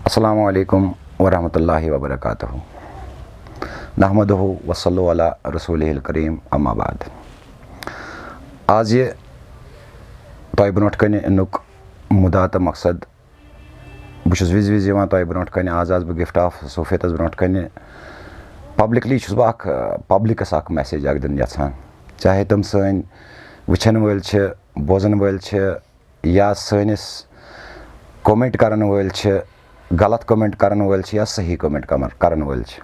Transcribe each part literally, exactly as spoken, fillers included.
السلام علیکم ورحمۃ اللہ وبرکاتہ۔ نحمدہ وصلی علی رسولہ الکریم، اما بعد۔ آز یہِ تۄہہِ برونٛٹھ کنہِ انُک مُدا تہٕ مقصد، بہٕ چھُس وِزِ وِزِ یِوان تۄہہِ برونٛٹھ کنہِ، آز آس بہٕ گفٹ آف صوفیتس برونٛٹھ کنہِ۔ پبلکلی چھُس بہٕ اکھ، پبلکس اکھ میسیج اکھ دِنۍ یژھان، چاہے تِم سٲنۍ وٕچھن وٲلۍ چھِ، بوزن وٲلۍ چھِ، یا سٲنِس کومنٹ کرن وٲلۍ چھِ، غلط کومنٹ کرن وٲلۍ چھِ یا صحیح کومنٹ کمر کرن وٲلۍ چھِ۔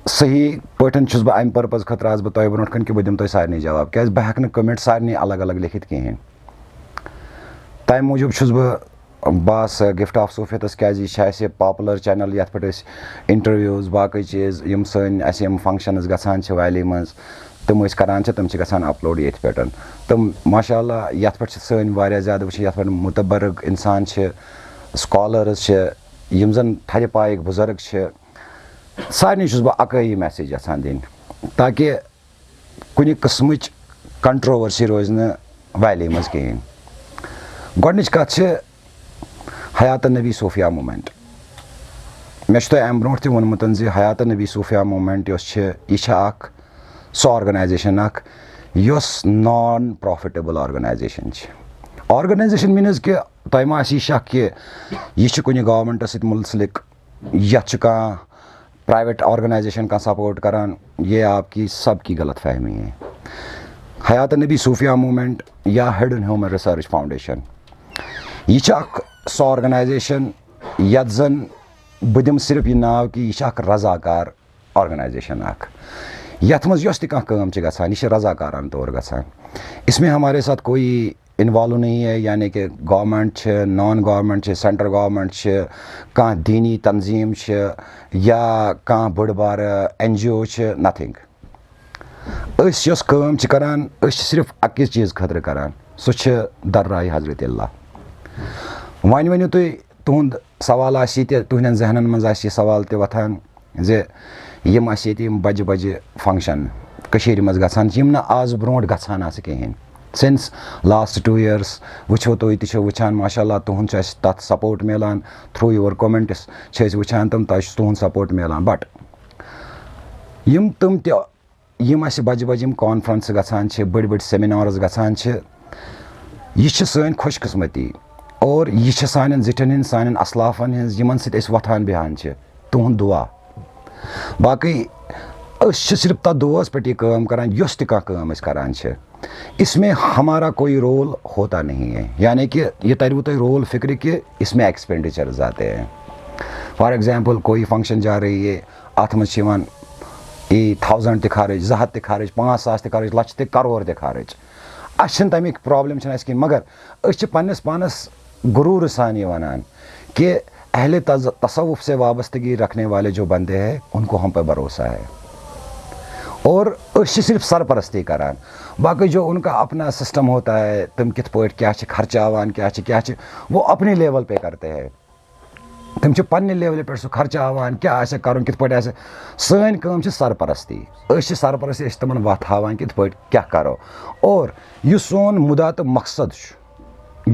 صحیح پٲٹھۍ چھُس بہٕ امہِ پرپز خٲطرٕ آز بہٕ تۄہہِ برونٛٹھ کنہِ کہِ بہٕ دِمہٕ تۄہہِ سارنٕے جواب، کیازِ بہٕ ہیٚکہٕ نہٕ کومنٹ سارنٕے الگ الگ لیکھِتھ کِہیٖنۍ۔ تمہِ موٗجوٗب چھُس بہٕ بس گفٹ آف صوفیتس، کیازِ یہِ چھِ اسہِ پاپولر چینل یتھ پٮ۪ٹھ أسۍ انٹرویوز، باقٕے چیٖز، یِم سٲنۍ اسہِ یِم فنکشنز گژھان چھِ ویلی منٛز، تِم أسۍ کران چھِ، تِم چھِ گژھان اپلوڈ ییٚتھۍ پٮ۪ٹھ۔ تِم ماشاء اللہ یتھ پٮ۪ٹھ چھِ سٲنۍ واریاہ زیادٕ وٕچھان، یتھ پٮ۪ٹھ مُتبرک انسان چھِ، سکالرز چھِ، یِم زن تھدِ پایِکۍ بُزرگ چھِ، سارنٕے چھُس بہٕ اکٲیی میسیج یژھان دِنۍ، تاکہِ کُنہِ قٕسمٕچ کنٹروورسی روزِ نہٕ ویلی منٛز کِہیٖنۍ۔ گۄڈٕنِچ کتھ چھِ حیات نبی صوفیا موٗمینٹ۔ مےٚ چھُ تۄہہِ امہِ برونٛٹھ تہِ ووٚنمُت زِ حیات نبی صوفیا موٗمینٹ یۄس چھِ، یہِ چھِ اکھ سۄ آرگنایزیشن اکھ یۄس نان پروفیٹیبل آرگنایزیشن چھِ۔ آرگنایزیشن مینز کہِ تۄہہِ ما آسہِ یہِ شک کہِ یہِ چھِ کُنہِ گورمنٹس سۭتۍ منسلک، یتھ چھُ کانٛہہ پرائیویٹ آرگنائزیشن کانٛہہ سپورٹ کران، یہ آپ کی سب کی غلط فہمی ہے۔ حیات نبی صوفیہ موومنٹ یا ہڈن ہیومن ریسرچ فاؤنڈیشن، یہ چھِ اکھ سۄ آرگنائزیشن یتھ زن بہٕ دِمہٕ صرف یہ ناو کہ یہ چھِ اکھ رضاکار آرگنائزیشن اکھ، یتھ منٛز یۄس تہِ کانٛہہ کٲم چھِ گژھان، یہ چھِ رضاکارانہ طور گژھان۔ اس میں ہمارے ساتھ کوئی انوالو نہیں ہے، یعنی کہ گورنمنٹ چھِ، نان گورنمنٹ چھِ، سینٹرل گورنمنٹ چھِ، کانٛہہ دینی تنظیم چھِ، یا کانٛہہ بٔڑ بارٕ این جی او چھِ، نتھنگ۔ أسۍ یۄس کٲم چھِ کران، أسۍ چھِ صرف اَکہِ چیٖز خٲطرٕ کران، سُہ چھِ درراے حضرت اللہ۔ وۄنۍ ؤنِو تُہۍ، تُہُنٛد سوال آسہِ یہِ تہِ، تُہنٛدٮ۪ن ذہنن منٛز آسہِ یہِ سوال تہِ وۄتھان زِ یِم اَسہِ ییٚتہِ یِم بجہِ بجہِ فنکشن کٔشیٖرِ منٛز گژھان چھِ، یِم نہٕ آز برونٛٹھ گژھان آسہٕ کِہیٖنۍ۔ سنس لاسٹ ٹوٗ ییرس وٕچھو، تُہۍ تہِ چھِو وٕچھان، ماشاء اللہ، تُہُنٛد چھُ اَسہِ تَتھ سپورٹ میلان، تھرٛوٗ یور کومنٹس چھِ أسۍ وٕچھان تِم، تۄہہِ چھُ تُہُنٛد سپورٹ میلان۔ بٹ یِم تِم تہِ یِم اَسہِ بجہِ بجہِ یِم کانفرنس گژھان چھِ، بٔڑۍ بٔڑۍ سیمینارز گژھان چھِ، یہِ چھِ سٲنۍ خۄش قسمتی اور یہِ چھِ سانٮ۪ن زِٹھٮ۪ن ہٕنٛز، سانٮ۪ن اسلافن ہٕنٛز، یِمن سۭتۍ أسۍ وۄتھان بیٚہان چھِ، تُہُنٛد دُعا۔ باقٕے أسۍ چھِ صرف تَتھ دۄہس پٮ۪ٹھ یہِ کٲم کران، یۄس تہِ کانٛہہ کٲم أسۍ کران چھِ، اس میں ہمارا کوئی رول ہوتا نہیں ہے، یعنی کہ یہِ تَرِوٕ تۄہہِ رول فکرِ کہ اس میں ایکسپینڈیچرز آتے ہیں۔ فار ایگزامپل کوئی فنکشن جا رہی ہے، اتھ منٛز چھِ یِوان ای تھاؤزنڈ تہِ خرٕچ، زٕ ہتھ تہِ خرٕچ، پانٛژھ ساس تہِ خرٕچ، لچھ تہِ، کرور تہِ خرٕچ۔ اسہِ چھِنہٕ تمیُک پرابلم چھِنہٕ اسہِ کِہیٖنۍ، مگر أسۍ چھِ پننِس پانس غروٗرٕ سان یہِ ونان کہ اہل تز-، تصوف سے وابستگی رکھنے والے جو بندے ہیں، ان کو ہم پہ بھروسہ ہے۔ اور أسۍ چھِ صرف سرپرستی کران، باقی جو ان کا اپنا سسٹم ہوتا ہے، تم کِتھ پٲٹھۍ کیٛاہ چھِ خرچاوان، کیٛاہ چھِ، کیٛاہ چھِ، وہ اپنی لیول پہ کرتے ہیں۔ تِم چھِ پننہِ لیولہِ پٮ۪ٹھ سُہ خرچاوان، کیٛاہ آسہِ کرُن، کِتھ پٲٹھۍ آسہِ۔ سٲنۍ کٲم چھِ سرپرستی، أسۍ چھِ سرپرستی، أسۍ چھِ تِمن وتھ ہاوان کہِ کِتھ پٲٹھۍ کیٛاہ کرو۔ اور یُس سون مُدا تہٕ مقصد چھُ،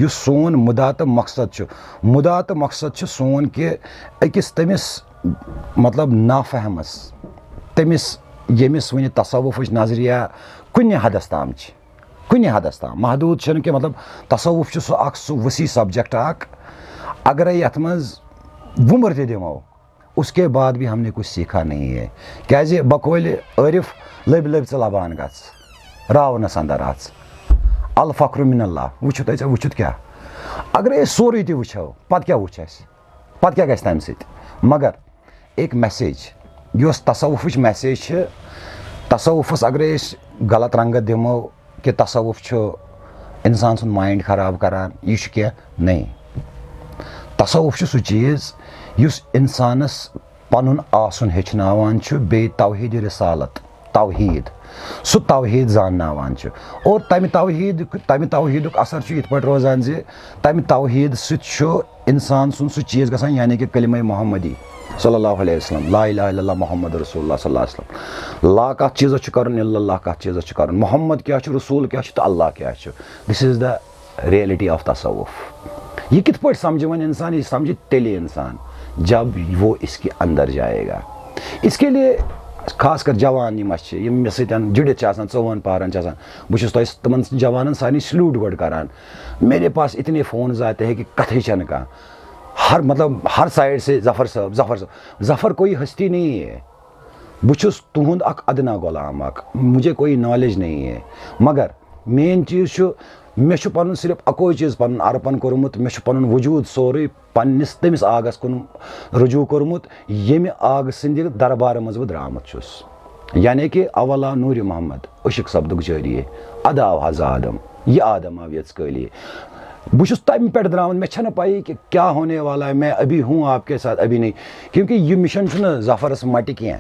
یُس سون مُدا تہٕ مقصد چھُ، مُدا تہٕ مقصد چھُ سون کہِ أکِس تٔمِس، مطلب، نافہمس، تٔمِس ییٚمِس وُنہِ تصوفٕچ نظریہ کُنہِ حدس تام چھِ، کُنہِ حدس تام، محدوٗد چھِنہٕ کینٛہہ، مطلب، تصوف چھُ سُہ اکھ، سُہ وسیع سبجیکٹ اکھ، اگرے یتھ منٛز وُمر تہِ دِمو، اس کے بعد بھی ہم نے کچھ سیکھا نہیں ہے۔ کیازِ بقولِ عٲرِف، لٔبۍ لٔبۍ ژٕ لبان گژھ، راونس اندر اژ، الفقر من اللہ۔ وٕچھِو تُہۍ، ژےٚ وٕچھُتھ کیٛاہ؟ اگرے أسۍ سورُے تہِ وٕچھو، پتہٕ کیٛاہ وٕچھ اَسہِ؟ پتہٕ کیٛاہ گژھِ تمہِ سۭتۍ؟ مگر ایک میسیج، یۄس تصوفٕچ میسیج چھِ، تصوفس اگرے أسۍ غلط رنگت دِمو کہ تصوف چھُ انسان سُنٛد مایِنڈ خراب کران، یہِ چھُ کینٛہہ نہیں۔ تصوف چھُ سُہ چیٖز یُس انسانس پنُن آسُن ہیٚچھناوان چھُ، بیٚیہِ توحیٖدِ رسالت، توحیٖد، سُہ توحیٖد زانناوان چھُ۔ اور تمہِ توحیٖد، تمہِ توحیٖدُک اثر چھُ یِتھ پٲٹھۍ روزان زِ تمہِ توحیٖد سۭتۍ چھُ انسان سُنٛد سُہ چیٖز گژھان، یعنی کہ کلمہ محمدی صلی اللہ علیہ وسلم، لا الہ الا اللہ محمد رسول اللہ صلی اللہ علیہ وسلم۔ لا کتھ چیٖزس چھُ کرُن، الا اللہ کتھ چیٖزس چھُ کرُن، محمد کیٛاہ چھُ، رسول کیٛاہ چھُ تہٕ اللہ کیٛاہ چھُ۔ This is the reality of تصوف۔ یہ کتھ پٲٹھۍ سمجھِ وۄنۍ انسان؟ یہ سمجھِ تیٚلہِ انسان، جب وہ اس کے اندر جائے گا۔ اس کے لیے خاص کر جوان یِم اسہِ چھِ، یِم مےٚ سۭتۍ جُڑِتھ چھِ آسان، ژوٚوُہن پہرن چھِ آسان، بہٕ چھُس تۄہہِ تِمن جوانن سارنٕے سلیوٹ گۄڈٕ کران۔ میرے پاس اتنے فونز آتے ہیں کہ کتھٕے چھنہٕ کانٛہہ۔ ہر، مطلب، ہر سائیڈ سے ظفر صٲب، ظفر صٲب۔ ظفر کوئی ہستی نہیں ہے۔ بہٕ چھُس تُہُنٛد اکھ ادنا غلام اکھ، مجھے کوئی نالیج نہیں ہے۔ مگر مین چیز چھُ، مےٚ چھُ پنُن صرف اکوے چیز پنُن ارپن کوٚرمُت، مےٚ چھُ پنُن وجود سورُے پننِس تٔمِس آگس کُن رجوع کوٚرمُت، ییٚمہِ آگہٕ سٕنٛدِ دربارٕ منٛز بہٕ درامُت چھُس۔ یعنی کہ اولا نور محمد عشق سپدُک جٲری، ادا آو حض آدم، یہ آدم آو یژ کٲلی۔ بہٕ چھُس تمہِ پٮ۪ٹھ درامُت، مےٚ چھنہٕ پَیی کہ کیا ہونے والا ہے، میں ابھی ہوں آپ کے ساتھ، ابھی نہیں۔ کیونکہ یہ مشن چھُنہٕ ظفرس مٹہِ کینٛہہ۔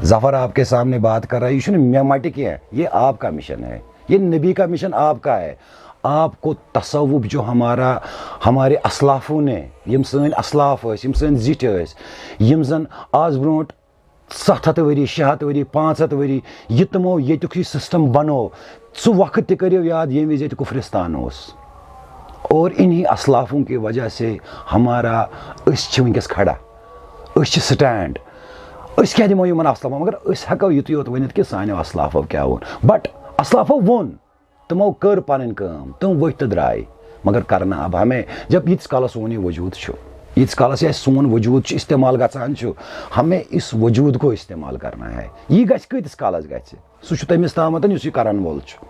ظفر آپ کے سامنے بات کر رہا ہے، یہ چھُنہٕ مےٚ مٹہِ کینٛہہ، یہ آپ کا مشن ہے، یہ نبی کا مشن آپ کا ہے۔ آپ کو تصوف جو ہمارا، ہمارے اسلافوں نے، یِم سٲنۍ اسلاف ٲسۍ، یِم سٲنۍ زِٹھۍ ٲسۍ، یِم زن آز برونٛٹھ ستھ ہتھ ؤری، شےٚ ہتھ ؤری، پانٛژھ ہتھ ؤری، یہِ تِمو ییٚتیُک یہِ سسٹم بنوو، سُہ وقت تہِ کٔرِو یاد، ییٚمہِ وِزِ ییٚتہِ کُفرستان اوس۔ اور انہی اسلافوں کی وجہ سے ہمارا، أسۍ چھِ وٕنکیٚس کھڑا، أسۍ چھِ سٹینڈ۔ أسۍ کیٛاہ دِمو یِمن اسلافن؟ مگر أسۍ ہٮ۪کو یُتُے یوت ؤنِتھ کہِ سانیو اسلافو کیٛاہ ووٚن۔ بٹ اسلافو ووٚن، تِمو کٔر پنٕنۍ کٲم، تِم ؤتھۍ تہٕ درٛاے۔ مگر کرنا اب ہمیں، جب ییٖتِس کالس سون یہِ وجود چھُ، ییٖتِس کالس یہِ اَسہِ سون وجود چھُ استعمال گژھان چھُ، ہمیں اس وجود کو استعمال کرنا ہے۔ یہِ گژھِ کۭتِس کالس گژھِ؟ سُہ چھُ تٔمِس تامَتھ یُس یہِ کرن وول چھُ۔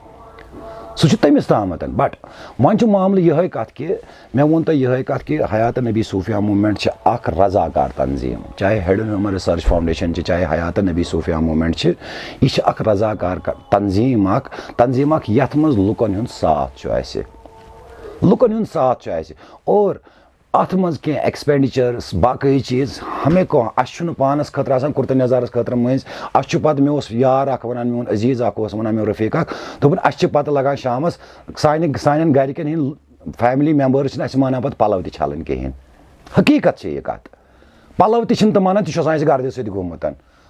سُہ چھُ تٔمِس تامَتھ۔ بٹ وۄنۍ چھُ معاملہٕ یِہوٚے کتھ کہِ مےٚ ووٚن تۄہہِ یِہوٚے کتھ کہِ حیات نبی صوفیا موومنٹ چھِ اکھ رضاکار تنظیٖم، چاہے ہیڈن ہیومن ریسرچ فاؤنڈیشن چھِ، چاہے حیات نبی صوفیا موومنٹ چھِ، یہِ چھِ اکھ رضاکار ک-، تنظیٖم اکھ، تنظیٖم اکھ یتھ منٛز لُکن ہُنٛد ساتھ چھُ اَسہِ، لُکن ہُنٛد ساتھ چھُ اَسہِ۔ اور اتھ منٛز کینٛہہ ایکسپینڈیچرس، باقٕے چیٖز، ہمیں کو، اسہِ چھُنہٕ پانس خٲطرٕ آسان کرتہٕ نظارس خٲطرٕ مٔنٛزۍ۔ اسہِ چھُ پتہٕ، مےٚ اوس یار اکھ ونان، میون عزیز اکھ اوس ونان، میون رفیق اکھ، دوٚپُن، اسہِ چھِ پتہٕ لگان شامس، سانہِ، سانٮ۪ن گرِکٮ۪ن ہٕنٛدۍ فیملی ممبرس چھِنہٕ اسہِ مانان پتہٕ پلو تہِ چھلٕنۍ کِہیٖنۍ۔ حقیٖقت چھِ یہِ کتھ۔ پلو تہِ چھِنہٕ تِم مانان، تہِ چھُ آسان اسہِ گردِ سۭتۍ گوٚمُت۔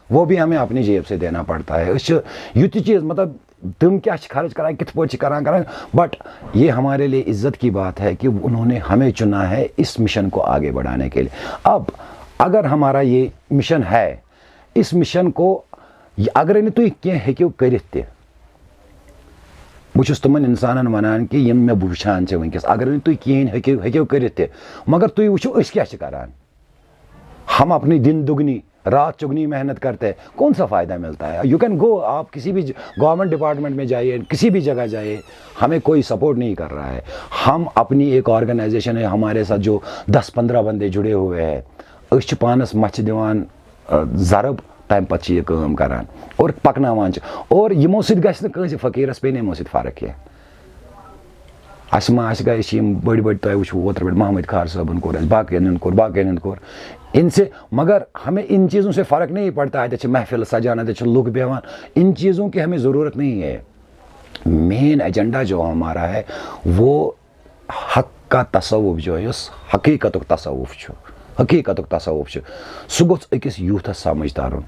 وہ بھی ہمیں اپنی جیب سے دینا پڑتا ہے۔ أسۍ چھِ یُتھ یہِ چیٖز، مطلب، تِم کیٛاہ چھِ خرٕچ کران، کِتھ پٲٹھۍ چھِ کران، کران، بٹ یہ ہمارے لیے عزت کی بات ہے کہ انہوں نے ہمیں چنا ہے اس مشن کو آگے بڑھانے کے لیے۔ اب اگر ہمارا یہ مشن ہے، اس مشن کو، اگر نہٕ تُہۍ کینٛہہ ہیٚکِو کٔرِتھ تہِ، بہٕ چھُس تِمن انسانن ونان کہ یِم مےٚ وٕچھان چھِ وٕنکیٚس، اگر نہٕ تُہۍ کِہیٖنۍ ہیٚکِو، ہیٚکِو کٔرِتھ تہِ، مگر تُہۍ وٕچھِو أسۍ کیٛاہ چھِ کران۔ ہم اپنی دن دگنی رات چگنی محنت کرتے ہیں، کون سا فائدہ ملتا ہے؟ یو کین گو، آپ کسی بھی گورنمنٹ ڈپارٹمنٹ میں جائیے، کسی بھی جگہ جائیے، ہمیں کوئی سپورٹ نہیں کر رہا ہے۔ ہم اپنی ایک آرگنائزیشن ہے، ہمارے ساتھ جو دس پندرہ بندے جڑے ہوئے ہیں، أسۍ چھِ پانس مَژھِ دِوان، آ، ضرب، تَمہِ پتہٕ چھِ یہِ کٲم کران اور پکناوان چھِ۔ اور یِمو سۭتۍ گژھِ نہٕ کٲنٛسہِ فقیٖرس پیٚیہِ نہٕ یِمو سۭتۍ فرق کینٛہہ۔ اسہِ ما آسہِ گا، أسۍ چھِ یِم بٔڑۍ بٔڑۍ، تۄہہِ وٕچھوُ اوترٕ پٮ۪ٹھ محمد خار صٲبن کوٚر اَسہِ، باقین ہُنٛد کوٚر، باقین ہُنٛد کوٚر۔ ان سے، مگر ہمیں ان چیزوں سے فرق نہیں پڑتا، اَتہِ چھِ محفل سجان، اَتہِ چھِ لُکھ بیٚہوان، ان چیزوں کی ہمیں ضرورت نہیں ہے۔ مین ایجنڈا جو ہمارا ہے، وہ حق کا تصوف جو ہے، یُس حقیقتُک تصوف چھُ، حقیقتُک تصوف چھُ، سُہ گوٚژھ أکِس یوٗتھس سمجھ ترُن۔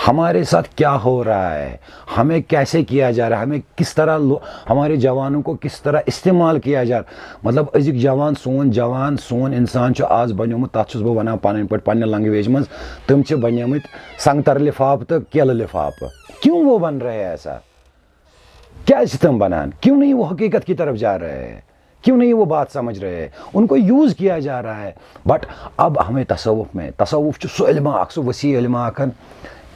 ہمارے ساتھ کیا ہو رہا ہے، ہمیں کیسے کیا جا رہا ہے، ہمیں کس طرح لو-، ہمارے جوانوں کو کس طرح استعمال کیا جا رہا ہے۔ مطلب، أزیُک جوان، سون جوان، سون انسان چھُ آز بنیومُت، تتھ چھُس بہٕ ونان پنٕنۍ پٲٹھۍ، پننہِ لنگویج منٛز، تِم چھِ بنیمٕتۍ سنگتر لفافہٕ تہٕ کیلہٕ لفافہٕ۔ کیوں وہ بن رہے ہیں ایسا؟ کیازِ چھِ تِم بنان؟ کیوں نہیں وہ حقیقت کی طرف جا رہے ہیں؟ کیوں نہیں وہ بات سمجھ رہے ہیں؟ ان کو یوز کیا جا رہا ہے۔ بٹ اب ہمیں تصوف میں، تصوف چھُ سُہ علمہ اکھ، سُہ وسیع علمہ اکھ،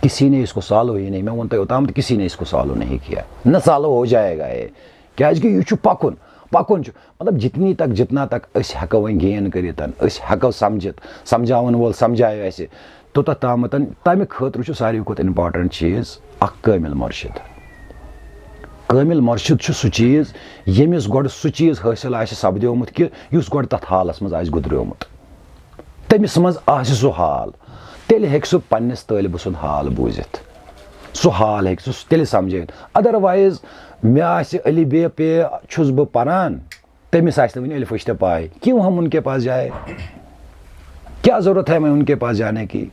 کسی نے اس کو سالو ہی نہیں، میں ووٚن تۄہہِ اوٚتام تہٕ کسی نے اس کو سالو نہیں کیا، نہ سالو ہو جائے گا یہ۔ کیازِ کہ یہِ چھُ پکُن، پکُن چھُ، مطلب، جتنی تک، جتنا تک أسۍ ہٮ۪کو وۄنۍ گین کٔرِتھ، أسۍ ہٮ۪کو سمجھِتھ، سمجھاوَن وول سمجھایو اَسہِ، توٚتتھ تامَتھ، تَمہِ خٲطرٕ چھُ ساروی کھۄتہٕ important چیٖز اکھ کٲمِل مرشد۔ کٲمِل مرشد چھُ سُہ چیٖز، ییٚمِس گۄڈٕ سُہ چیٖز حٲصِل آسہِ سپدیومُت کہِ یُس گۄڈٕ تَتھ حالَس منٛز آسہِ گُزریومُت۔ تٔمِس منٛز آسہِ سُہ حال، تیٚلہِ ہیٚکہِ سُہ پننِس طٲلبہٕ سُنٛد حال بوٗزِتھ۔ سُہ حال ہیٚکہِ سُہ تیٚلہِ سمجھٲوِتھ۔ Otherwise، مےٚ آسہِ الف بے پے چھُس بہٕ پران، تٔمِس آسہِ نہٕ وٕنہِ الفٕچ تہِ پاے۔ کیوں ہم ان کے پاس جائے؟ کیا ضرورت ہے ہمیں ان کے پاس جانے کی؟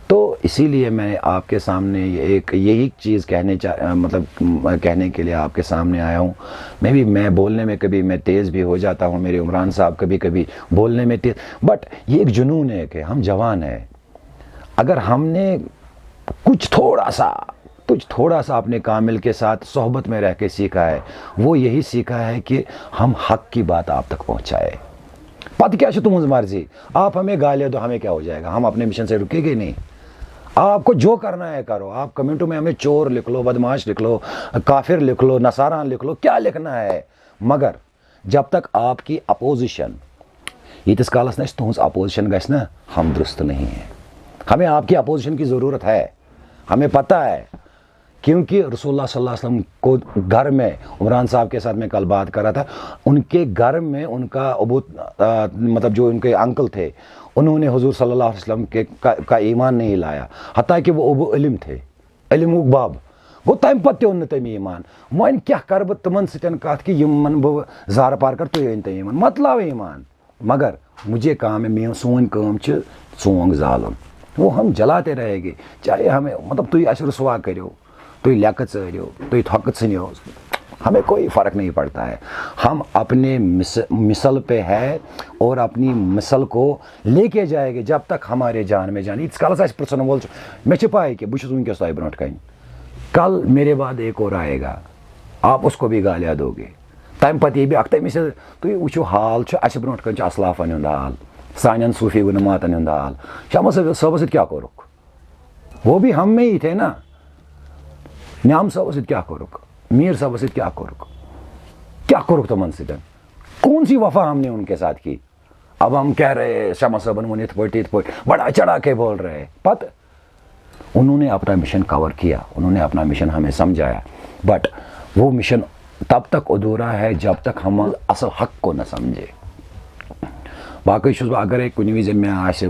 تو इसीलिए मैं आपके सामने ये एक यही चीज़ कहने चा मतलब म, कहने के लिए आपके सामने आया हूँ। मैं भी मैं बोलने में कभी मैं तेज़ भी हो जाता हूँ, मेरे उमरान साहब कभी कभी बोलने में तेज़। बट ये एक जुनून है कि हम जवान हैं। अगर हमने कुछ थोड़ा सा कुछ थोड़ा सा अपने कामिल के साथ सोहबत में रह के सीखा है, वो यही सीखा है कि हम हक की बात आप तक पहुँचाए। پتہٕ کیٛاہ چھِ تُہٕنٛز مرضی؟ آپ ہمیں گالیاں دو، ہمیں کیا ہو جائے گا؟ ہم اپنے مشن سے رکیں گے نہیں۔ آپ کو جو کرنا ہے کرو، آپ کمنٹوں میں ہمیں چور لکھ لو، بدمعاش لکھ لو، کافر لکھ لو، نصاران لکھ لو، کیا لکھنا ہے، مگر جب تک آپ کی اپوزیشن ییٖتِس کالس نہٕ اَسہِ تُہٕنٛز اپوزیشن گژھِ نہ، ہم درست نہیں ہے۔ ہمیں آپ کی اپوزیشن کی ضرورت ہے، ہمیں پتہ ہے، کیونکہ رسول اللہ صلی اللہ علیہ وسلم کو گھر میں، عمران صاحب کے ساتھ میں کل بات کر رہا تھا، ان کے گھر میں ان کا ابو آ، مطلب جو ان کے انکل تھے، انہوں نے حضور صلی اللہ علیہ وسلم کے کا, کا ایمان نہیں لایا، حتیٰ کہ وہ ابو علم تھے، علم باب۔ گوٚو تَمہِ پتہٕ تہِ اوٚن نہٕ تٔمۍ ایمان۔ وۄنۍ کیٛاہ کَرٕ بہٕ تِمن سۭتۍ کَتھ کہِ یِمن بہٕ زارٕ پار کَرٕ، تُہۍ أنۍ تو ایمان، مت لاو ایمان۔ مگر مجھے کام ہے، میون سون کٲم چھِ ژونٛگ زالُن۔ وہ ہم جلاتے رہے گے، چاہے ہمیں مطلب تُہۍ اَسہِ رسوا کٔرِو، تُہۍ لیٚکہٕ ژٲرِو، تُہۍ تھۄکہٕ ژھٕنِو، ہمیں کوئی فرق نہیں پڑتا ہے۔ ہم اپنے مس مثل پہ ہے اور اپنی مثل کو لے کے جائیں گے جب تک ہمارے جان میں جان۔ ییٖتِس کالس اَسہِ پرٛژھن وول چھُ، مےٚ چھِ پَے کہِ بہٕ چھُس وٕنکیٚس تۄہہِ برونٛٹھ کَنہِ، کل میرے بعد ایک اور آئے گا، آپ اس کو بھی گالیاں دو گے۔ تَمہِ پتہٕ یی بیٛاکھ، تٔمِس تُہۍ وٕچھِو حال چھُ، اَسہِ برونٛٹھ کَنہِ چھُ اسلافن ہُنٛد حال، سانٮ۪ن صوٗفی گُنہٕ ماتن ہُنٛد حال۔ شمس صٲب، صٲبس سۭتۍ کیٛاہ کوٚرُکھ؟ وہ بھی ہم میں ہی تھے نا۔ نیام صٲبس سۭتۍ کیٛاہ کوٚرُکھ؟ میٖر صٲبس سۭتۍ کیٛاہ کوٚرُکھ؟ کیٛاہ کوٚرُکھ تِمن سۭتۍ؟ کون سی وفا ہم نے ان کے ساتھ کی؟ اب ہم کہہ رہے ہیں، شمس صٲبن ووٚن یِتھ پٲٹھۍ، یِتھ پٲٹھۍ، بڑا چڑھا کے بول رہے ہیں۔ پتہٕ انہوں نے اپنا مشن کور کیا، انہوں نے اپنا مشن ہمیں سمجھایا، بٹ وہ مشن تب تک ادھورا ہے جب تک ہم اصل حق کو نہ سمجھے۔ باقی چھُس بہٕ، اگرے کُنہِ وِزِ مےٚ آسہِ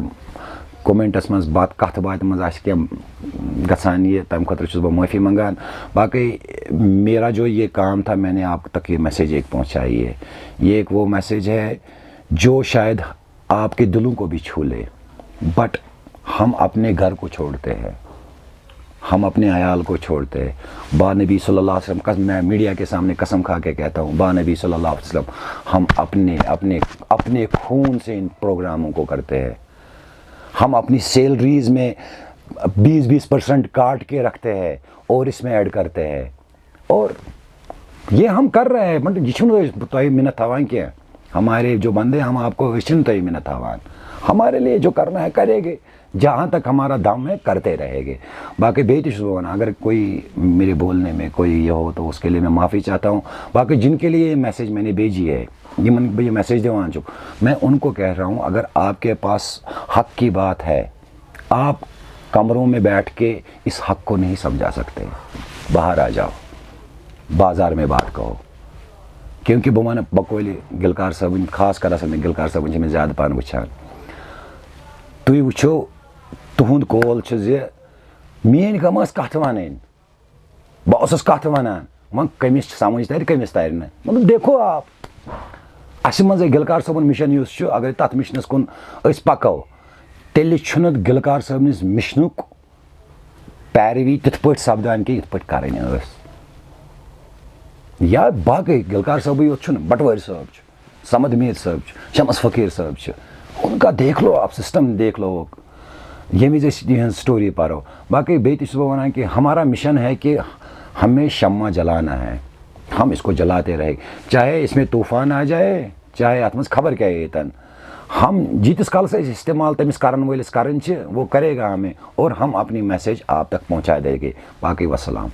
کومنٹس منٛز بات، کتھ باتہِ منٛز آسہِ کینٛہہ گژھان یہِ، تمہِ خٲطرٕ چھُس بہٕ معٲفی منٛگان۔ باقی میرا جو یہ کام تھا، میں نے آپ تک یہ میسج ایک پہنچائی ہے۔ یہ ایک وہ میسج ہے جو شاید آپ کے دلوں کو بھی چھو لے، بٹ ہم اپنے گھر کو چھوڑتے ہیں، ہم اپنے عیال کو چھوڑتے ہیں۔ با نبی صلی اللہ علیہ وسلم، قسم، میں میڈیا کے سامنے قسم کھا کے کہتا ہوں، با نبی صلی اللہ علیہ وسلم، ہم اپنے اپنے اپنے خون سے ان پروگراموں کو کرتے ہیں۔ ہم اپنی سیلریز میں بیس بیس پرسنٹ کاٹ کے رکھتے ہیں اور اس میں ایڈ کرتے ہیں۔ اور یہ ہم کر رہے ہیں، مطلب، یہ چھُنہٕ أسۍ تۄہہِ منت تھاوان کینٛہہ۔ ہمارے جو بندے، ہم آپ کو، أسۍ چھِنہٕ تۄہہِ منت تھاوان۔ ہمارے لیے جو کرنا ہے کریں گے، جہاں تک ہمارا دم ہے کرتے رہیں گے۔ باقی بیٚیہِ تہِ چھُس بہٕ وَنان، اگر کوئی میرے بولنے میں کوئی یہ ہو تو اس کے لیے میں معافی چاہتا ہوں۔ باقی جن کے لیے یہ میسج میں نے بھیجی ہے، یِمن بہٕ یہِ میسج دِوان چھُس، میں ان کو کہہ رہا ہوں، اگر آپ کے پاس حق کی بات ہے، آپ کمروں میں بیٹھ کے اس حق کو نہیں سمجھا سکتے، باہر آ جاؤ، بازار میں بات کہو۔ کیونکہ بہٕ وَنہٕ، بقولِ گلکار صٲبٕنۍ، خاص کر ہسا مےٚ گلکار صٲبٕنۍ چھِ مےٚ زیادٕ پَہَن وٕچھان۔ تُہۍ وٕچھِو، تُہُنٛد قول چھُ زِ میٛٲنۍ کٲم ٲس کَتھ وَنٕنۍ۔ بہٕ اوسُس کَتھ وَنان، وۄنۍ کٔمِس چھِ سَمٕجھ تَرِ، کٔمِس تَرِ نہٕ۔ مطلب، دیکھو آپ، اَسہِ منٛز گلکار صٲبُن مِشن یُس چھُ، اگر تَتھ مِشنَس کُن أسۍ پَکو، تیٚلہِ چھُنہٕ گلکار صٲبنِس مِشنُک پیروی تِتھ پٲٹھۍ سپدان کینٛہہ، یِتھ پٲٹھۍ کرٕنۍ ٲس۔ یا باقٕے گلکار صٲبٕے یوت چھُنہٕ، بٹوٲرۍ صٲب چھُ، صمد میٖر صٲب چھُ، شمس فقیٖر صٲب چھُ۔ ان کا دیکھ لو آپ، سسٹم دیکھ لو۔ ییٚمہِ وِزِ أسۍ یِہٕنٛز سٹوری پرو۔ باقٕے بیٚیہِ تہِ چھُس بہٕ وَنان کہ ہمارا مشن ہے کہ ہمیں شمع جلانا ہے، ہم اس کو جلاتے رہے، چاہے اس میں طوفان آ جائے، چاہے اَتھ منٛز خبر کیٛاہ ییٖتن۔ ہم جیٖتِس کالس أسۍ استعمال تٔمِس کرن وٲلِس کرٕنۍ چھِ، وہ کرے گا ہمیں، اور ہم اپنی میسج آپ تک پہنچا دیں گے۔ باقی وسلام۔